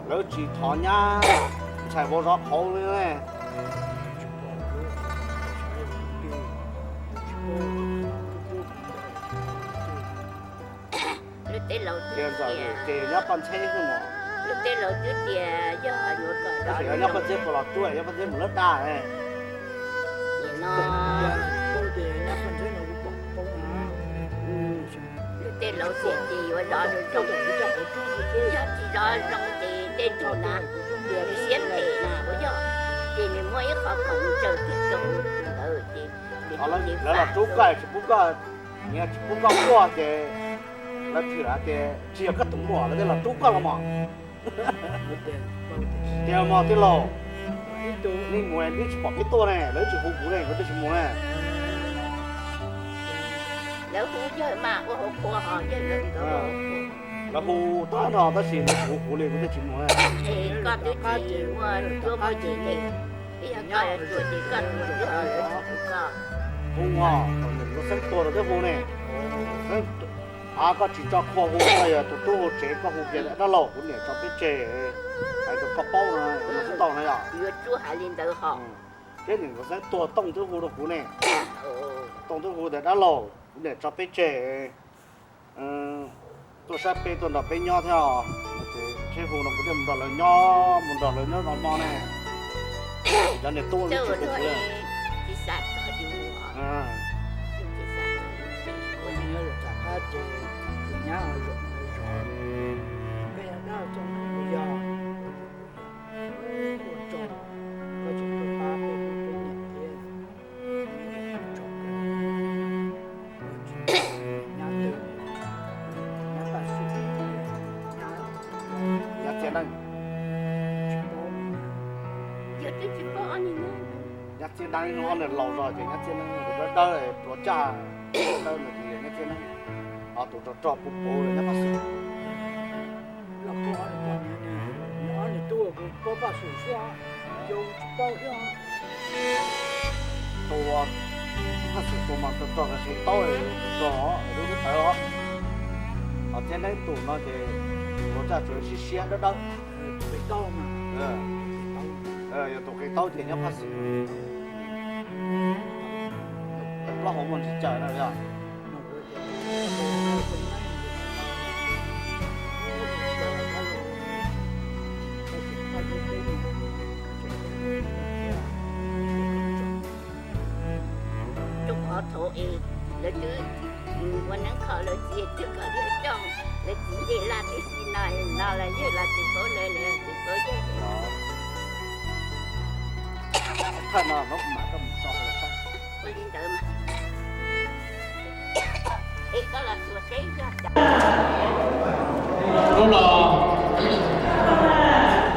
Lawv tsis thov nyab ntxhais vauv zov qhauv li ne. Lub teb laus twb tias, ces nyob poj ntxheb xwb mas. Lub teb laus twb tias yog yuav kom, tab sis nyob poj ntxheb puas los tsuaj, nyob poj ntxheb mus lawv dag ne. Nim no lub teb laus tias ces yuav zov zoo, yog tsis zov zoo ces tej ntug na, nws siab phem na, ua yog ces nws muab ib qho khoom tsaws kiag rau ntawd ces lawv los rub koj tsis pub koj, nyias tsis pub koj quaj ces lawv thiaj hais tias tsis yog koj tus muam, lawv thiaj los rub koj los mas. Tiag mog tij laug, nej mus nej tsis pom peb tuaj ne, lawv tsis hu kuv ne, kuv twb tsis mus ne. Lawv hu yawg mas ua hauv qhua ho yawg lawv, lawv hu tag no tab sis lawv tsis hu kuv li kuv twb tsis mus ne. Koj twb tsis muaj cuab muaj yig ne, ib yog koj yuav tuag ces koj tuag xwb, lawv tsis hu koj. Hu os, thaum niam Nkauj Xeeb tuag lawv twb hu ne. Av koj tsis tso qhua hu, koj yog tus tub hauv tsev koj hu kiag tias dab laug kuv niam tso peb tseg, hais rau koj paub no xwb tau na yom. Yuav tsuj hais li ntawd ho. Thiab niam Nkauj Xeeb tuag Tooj twb hu rau kuv ne. Tooj twb hu tias dab laug kuv niam tso peb tseg, tuaj saib peb tuaj nrog peb nyob thiab os. Ces tsheb hu no kuv thiaj mus nrog lawv nyob, mus nrog lawv nyob zov hmo ne. Cov niam tub tsis hu kuv. Nyab txiv neeb, nyab txiv neeb ob niag laus zog ces nyab txiv neeb dawb dawb pluav caj, dawb dawb no ces yog nyab txiv neeb, ho tus rog rog puv puv nyab Paj Xwm. Tus Paj Xwm tus mas rog rog qhov qhia taub, rog lub tawv os. Ho txiv neeb tus no ces pluav caj tsuas siab siab dawb dawb. Yog tus qhia taub ces nyab Paj Xwm. Plaub hau muaj ntsis caws na yog. Rau qhov thaum es lawv twb ua neeb kho lawv txiv twb kom lawv coj, lawv txiv nce laj tib si no, no los yawg los tsis paub lawv, lawv tsis paub yawg. Thawj no no kuv mam coj mus tso rau saib. Ua li ntawd mas. Es koj los tsuas teb yog cas? Hnub no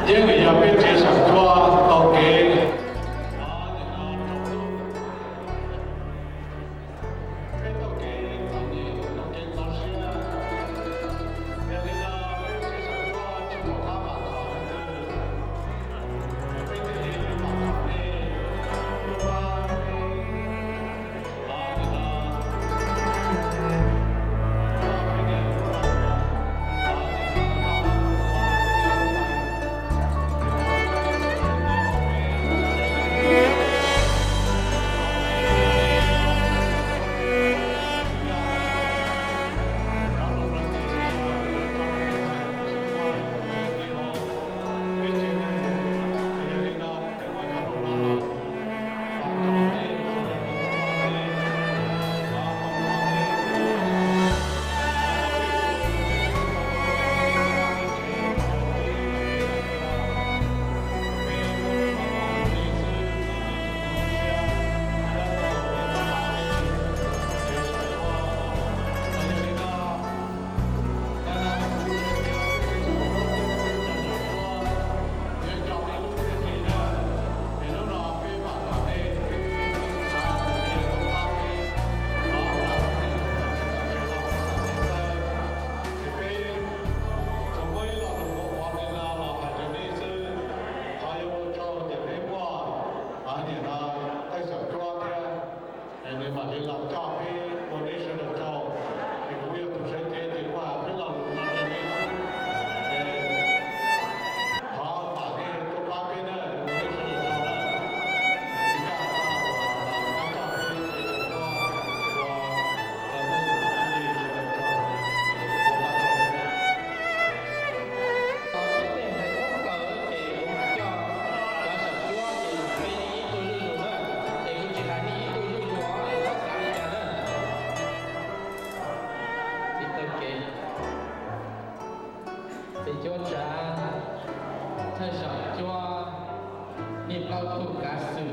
yeej vim yog peb txiv Xam Tsua tau kev Thawj zaum cuab, nej plaub tug kav xwm,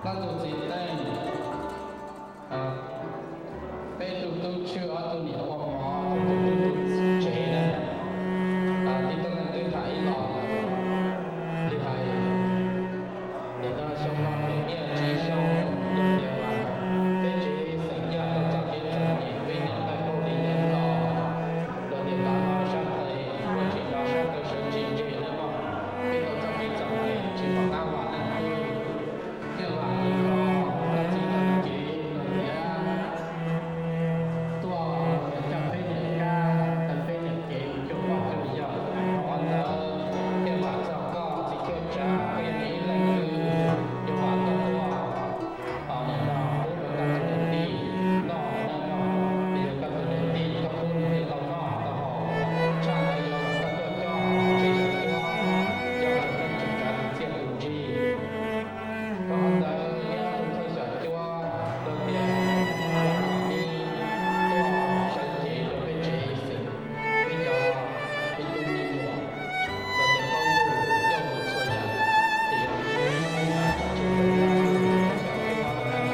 plaub tug txiv neej, peb tug tub Tswj, ob tug niam ua mov, tus tub tsev na. Tib tug leej twg tham ib los, li hais, nim no xyoo no pem nyiaj tsib xyoo, yog tias peb tsev xeem Yaj tau txoj kev txom nyem, peb niam tais Paj Lis nyob no, los tias tav no sab tais ua tsis nrov sab tais sawv tsis ntseg na no, peb tau txoj kev txom nyem tsis pom qab vam leej twg, thiaj vam li no, txij tau kev los tias tuaj coj peb niam kab, tau peb niam kev cuag pog cuag yawg, qhov ntawd thiaj vam txog koj txiv cuab tsav, koj yog ib leeg twg yuav vam koj tuaj. Nim no pub rau koj tus niam tij noj noj noj, yog koj tus niam tij koj pub niam tij tau noj tau haus, tshaj ntawd yuav kom koj tuaj coj tsev xyom cuab, coj tsev neeg tsev tsav tus txiaj tus ntsig. Rau qhov ntawd yog tus thawj xyom cuab rau tias kom nej tuaj sawv cev rau peb tsev xeem, peb cov me tub me nyuam, rau tias paub ntuj coj mus txhua yam, ces yog tus thawj xyom cuab rau nej.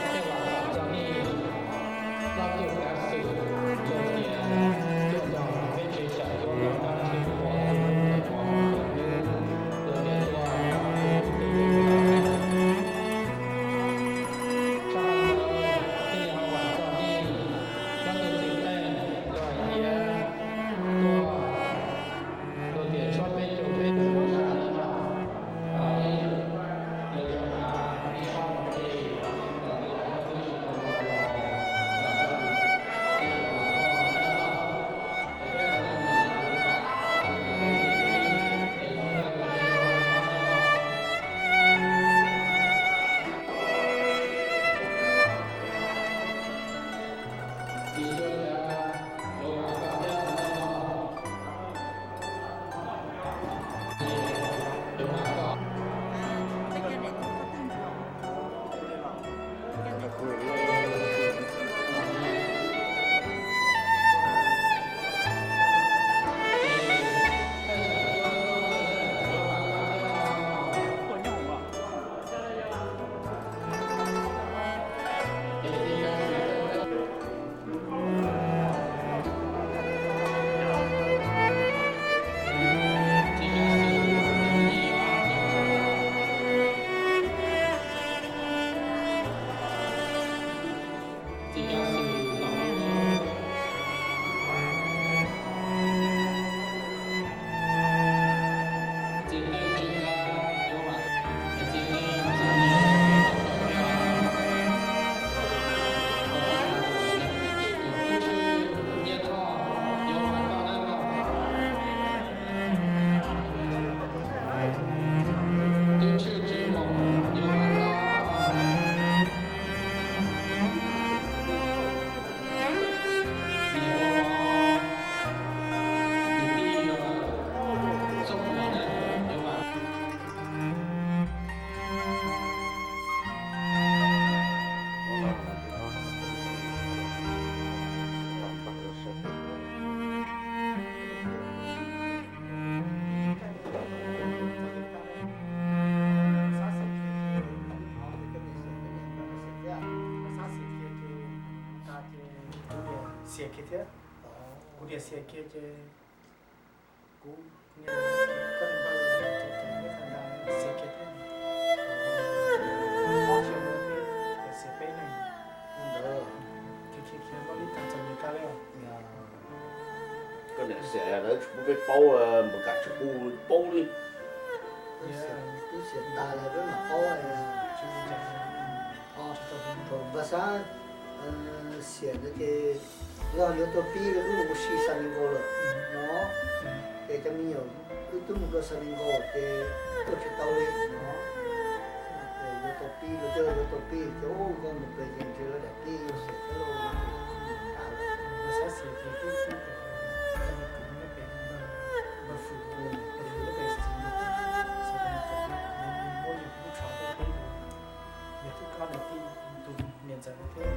Tshaj ntawd thiaj vam txog nej plaub tug kav xwm, rau tias tuaj nrog peb tsev xyom cuab no nyob tshwj pom tus hlub tus pom tus hlub, rau tias tuaj tus hlub tus hlub. Tshaj ntawd thiaj li ho vam txog nej plaub tug txiv neej, rau hais tias tuaj, rau tias tshuab peb caug peb tus sab ntawd mas, Xiam kiag thiab. Kuv niam xiam kiag ces kuv niam, koj niam npawg xiam kiag thiab. Ob xyoo no peb xiam peb leeg, khiav khiav khiav muaj ib tag txom nyem kawg li. Koj niam xiam lawv tsis pub peb paub, npaum cas tsis pub paub li. Twb xiam tas lawm peb mam paub. Thaum npawg Xab xiam ntawd ces yog yuav tau pib lub ua si San Diego lawm no, ces cov me nyuam wb twb mus rau San Diego ces tuaj tsis tau li no. Ces yuav tau pib, lawv twb yuav tau pib ces ub, koj mus pem ces ntshe lawv daim pib yuav xiam thiab lauj. Xab xiam ces twb twb npawg Fwm, npawg Fwm, npawg Fwm lub pem xwm, yog tub kab ntawm tij tus niam ntxawm thiab.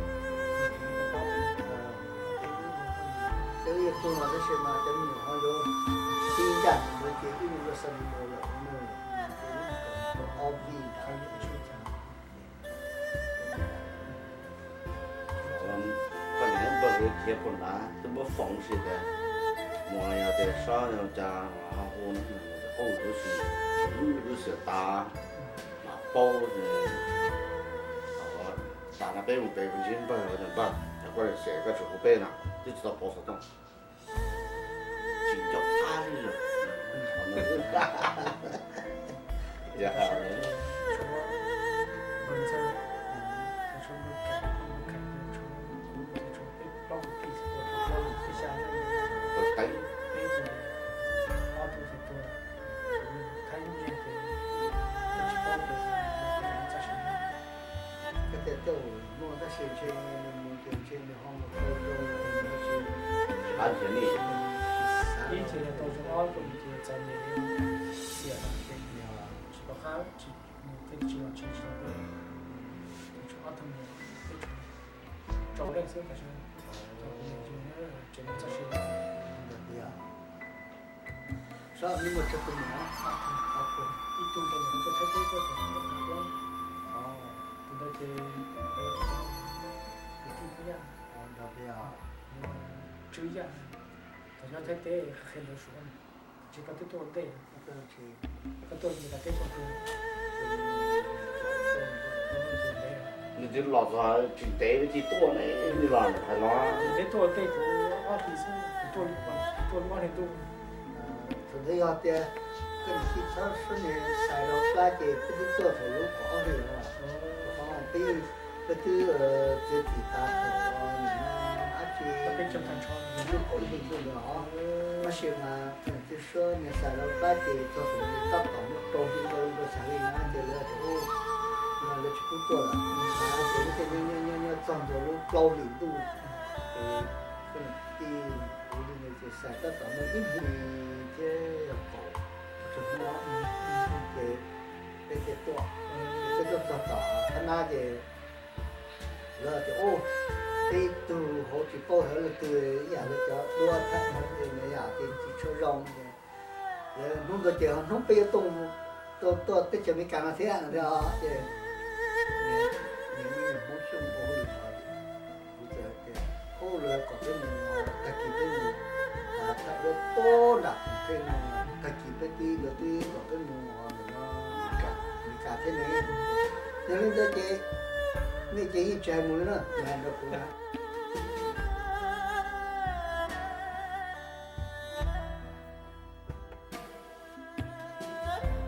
Twb yog tug no tab sis mas cov me nyuam ho yuav Ib ntsaj ntawd ces wb mus ua San Luis lawm, ces wb mus ob vij ntawd. Koj niam npawg khiav puag nrad twb muab foom si tas, mus yog tias Sob yog cas ho hu no, qub lub si, lub si tas mas paub tas no peb mus pem ntsib npawg, npawg, koj niam xiam koj tsis hu peb no twb tsis tau pauv xov tooj. Tsis nco qab li lawm. Koj tias coj muaj tab sis ntshe nws mus ces ntshe nws ho mus tau zoo los nws tsis xav nrhiav li. Ib txhia yog tau zoo ob tug ces txom nyem li xiam no ces tsis pom qab, tsis, nws thiaj tsis los tsis tau, ces tshuav ob tug mus, teb tshuav rau leej xwb tab sis tau kuv niam yug tsev neeg txoj sia. Sob, neb muaj tsawg tus niam? Ob tug, ib tug ntawd nws tuaj Thaib teb tuaj tus plaub, tus ntawd ces kwv tij thiab, Tswb Yaj, thaum nyob Thaib teb qhia ntawv Suav, ces koj twb tuaj ua ntej, koj tuaj Meskas teb tuaj twg? Nws twb los txog tsis ntev, nws twb tuaj ne, nws los hais los. Nws tuaj ua ntej kuv ob hlis xwb, kuv tuaj, kuv tuaj lub ob hlis ntuj. Thaum ntawd yog tias koj niam tij txhob suab niag xais rau plab ces peb twb tuaj thaum lub kaum ob hlis los, rau qhov peb, peb twb txiav txim tas thaum nim no dab tsi, lub kaum ib hlis ntuj ntawd os. Tab sis mas koj niam tij suab niag xais rau plab ces txog thaum tab tom muaj rau hli ntau rau xya hli na ces lawv tias, no lawv tsis pub tuaj lawm. Ces lub caij nyob nyob nyob txog ntua lub plaub hlis ntuj, ces koj niam tij kuv li ntawd ces xais tab tom muaj ib hlis thiab yog kaum tsawg hnub, ces peb thiaj tuaj, peb tuaj txog tom thab nab ces lawv tias, ub, peb ib tug hauv tsis paub hauv leej twg, ib yam li cov duab thab nab ces nws yam ces tsis tshua zoo ces lawv hnub ntawd ces hnub peb yuav tuaj, tuaj teb chaws Amelikas no thiab no thiab os. Ces nws, nws Hmoob Xyooj ua li no, kuv txawm hais tias, ub, lawv kom peb mus, tag kis peb mus tham duab puag nram Phnom Penh no, tag kis peb twb, lawv twb kom peb mus ntawm no Amelikas thiab ne. Yog li ntawd ces nej ces yeej tsis hais mus li na, nws hais rau kuv na.